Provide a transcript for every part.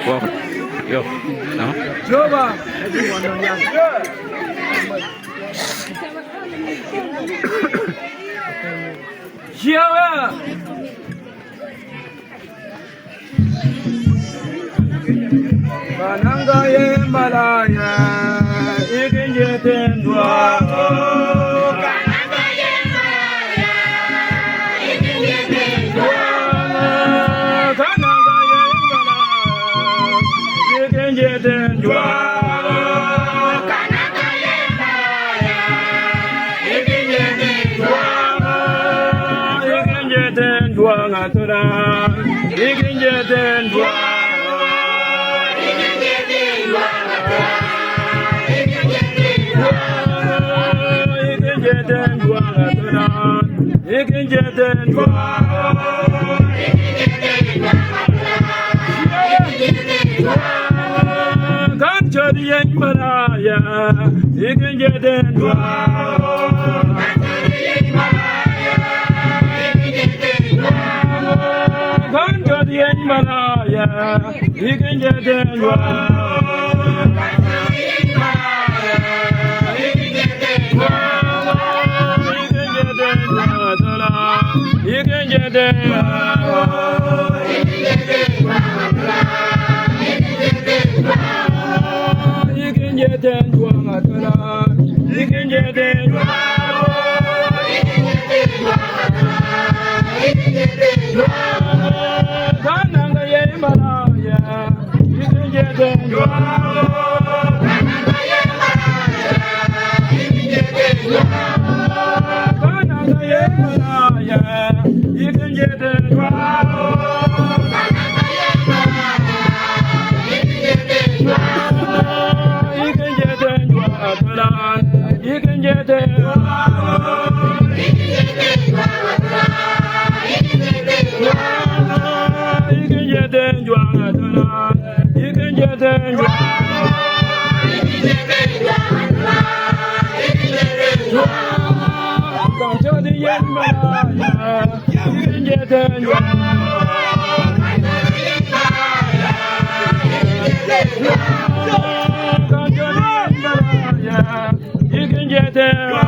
Yo. No? Joba. Jewe. Bananga ye malaya ikinjetendwa. Kananga ye malaya ikinjetendwa. Kananga ye malaya ikinjetendwa. Kananga ye malaya ikinjetendwa. Ikinjetendwa ngatora. Ikinjetendwa. Ikinjetendwa ikinjetendwa. Ikinjetendwa ngatora. Ikinjetendwa. Ikinjetendwa. Kanchori yen malaya ikinjetendwa. Kanchori yen malaya ikinjetendwa. Ikinjetendwa ngatora. Ikinjetendwa. Ikinjetendwa ngatora. Ikinjetendwa. Kananga ye malaya ikinjetendwa. Kananga ye malaya ikinjetendwa. Ikinjetendwa ngatora. Ikinjetendwa. Ikinjetendwa ngatora. Ikinjetendwa. Kanchori yen malaya ikinjetendwa. Kanchori yen malaya ikinjetendwa.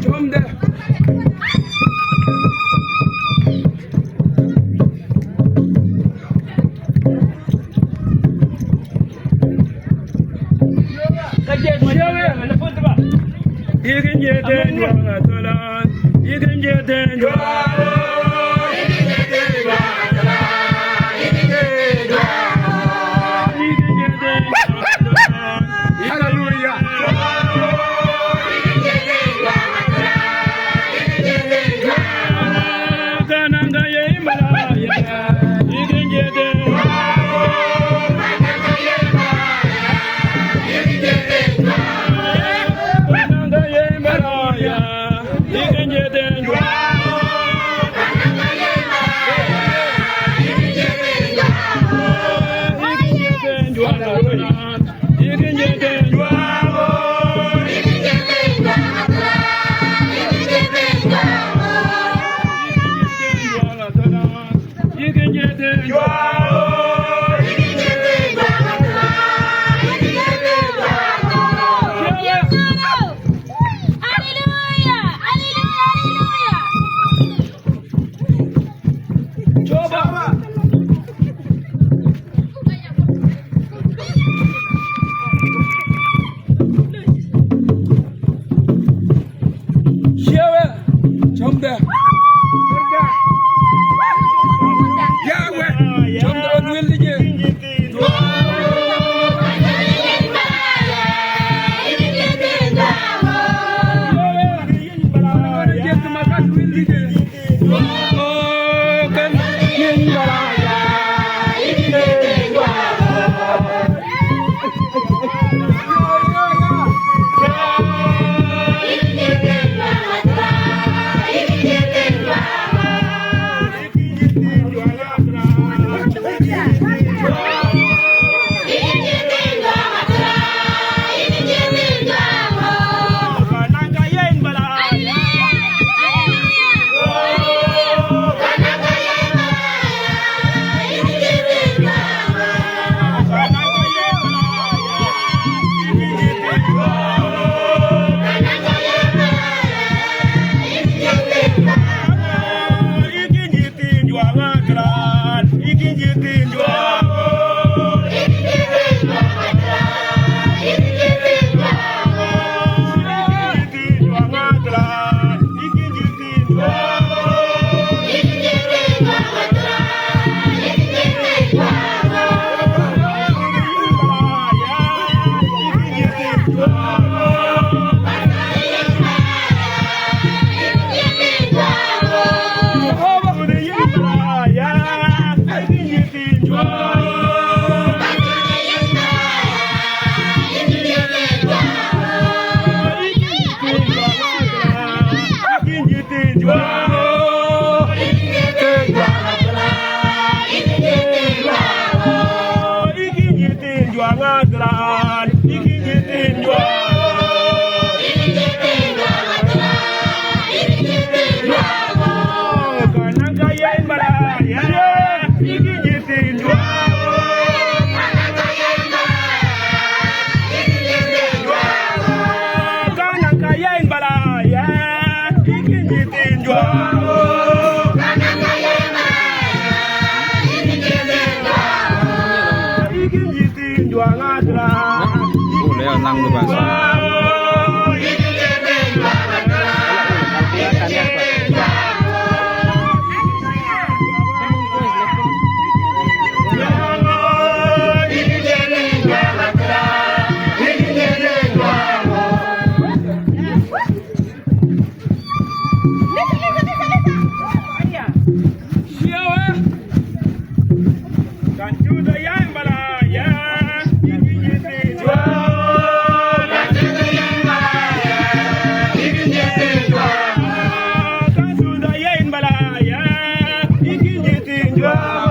Chomde. Ikinjetendwa ngatora. Ikinjetendwa. Ikinjetendwa. Hallelujah. Kananga ye malaya ikinjetendwa. Kananga ye malaya ikinjetendwa. Ikinjetendwa ngatora. Ikinjetendwa. Ikinjetendwa ngatora. Ikinjetendwa. Hallelujah! Hallelujah! Hallelujah! Choba. Shewe. Chomde. Yahweh. Sanggu Baso. Yeah.